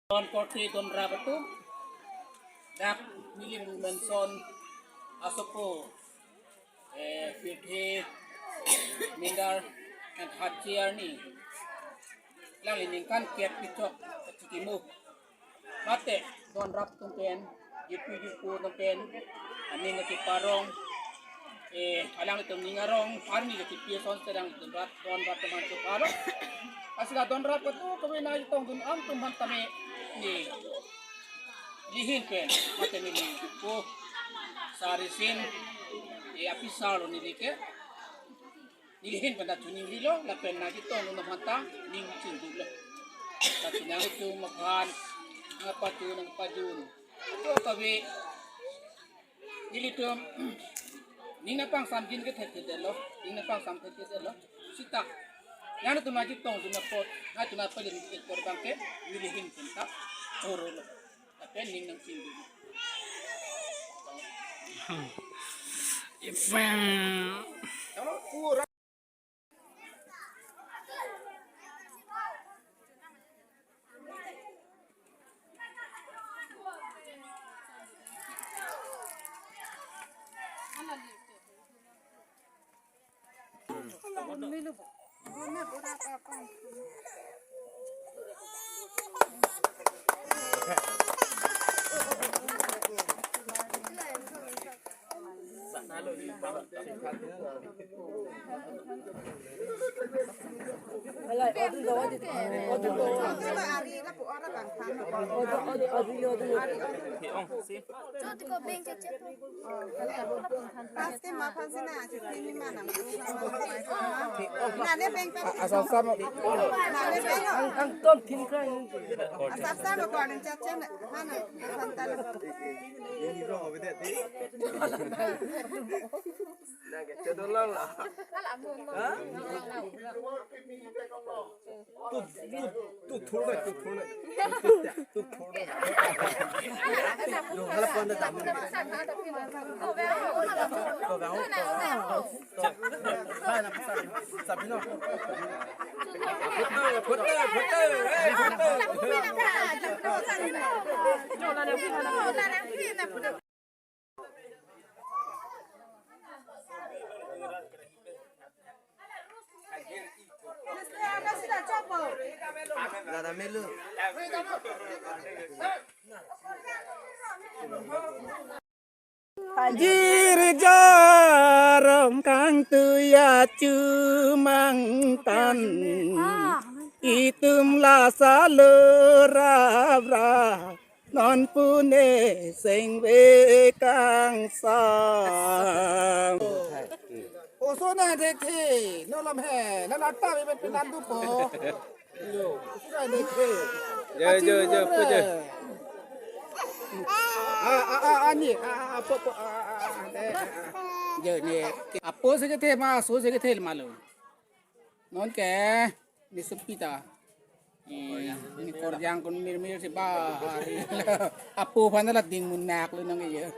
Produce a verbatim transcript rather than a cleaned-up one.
Don korte don rap atum, dak neli mention asopo, eh, pirthe mindar and hatchi arni, alangli ningkan kep kechok kachikimo. Mate don rap atum pen, jipu jipu atum pen, aning kachiparong, eh, alanglitum ning arong arni kachipi ason serang don rap, don rap atum an chepalo. Lasi la don rap atum kave nangchetongdun atum aphan tame, neli ahin pen mate neli ko sarisin, eh, apisar lo neli ke. Neli ahin pen ta choningrilo, lapen nangchetongdun atum aphan ta ning chingdunlo. Lasi nangtum aphan nangpachun nangpajun atum kave, nelitum ning nangpangsamjin kethekthedetlo, ning nangpangsam kethekthedetlo. Sita nangtum nangchetongdun apot, nangtum nangpajun apot abangke neli ahin pen ta chorolo. Lapen ning nangchingdun. Ifan. First time aphan sina, si pini manam. Nane bank pa. Asap sam. Nane bank. Ang, ang tom kin kran. Asap sam ko ang chat chat na. Mana? Aphan tala. Nang ke cedon lang lah. Ha? Tu, tu, tu thur na, tu thur na. Tu, tu thur na. Jo, hala pon da dam. Ko gao, ko gao. Sabino. Photo, photo, photo, eh, photo. Girja rom kangtui achu mangtan, itum la salo rabra, non pune sengve kangsam. Oso na dekhe, no lam he, na nata be ben pinan dupo. Yo, oso na dekhe. Jo, jo, jo, pu jo. Ah, ah, ah, ani, ah, ah, ah, po, po, ah, ah, ah, ah, eh, ah, ah. Jo, ne. Apo si kethe ma, aso si kethe ma lo. Non ke, ne supi ta. Eh, ne korjang kon mir mir si ba. Apo aphan ta la ding munak lo nang ke jo.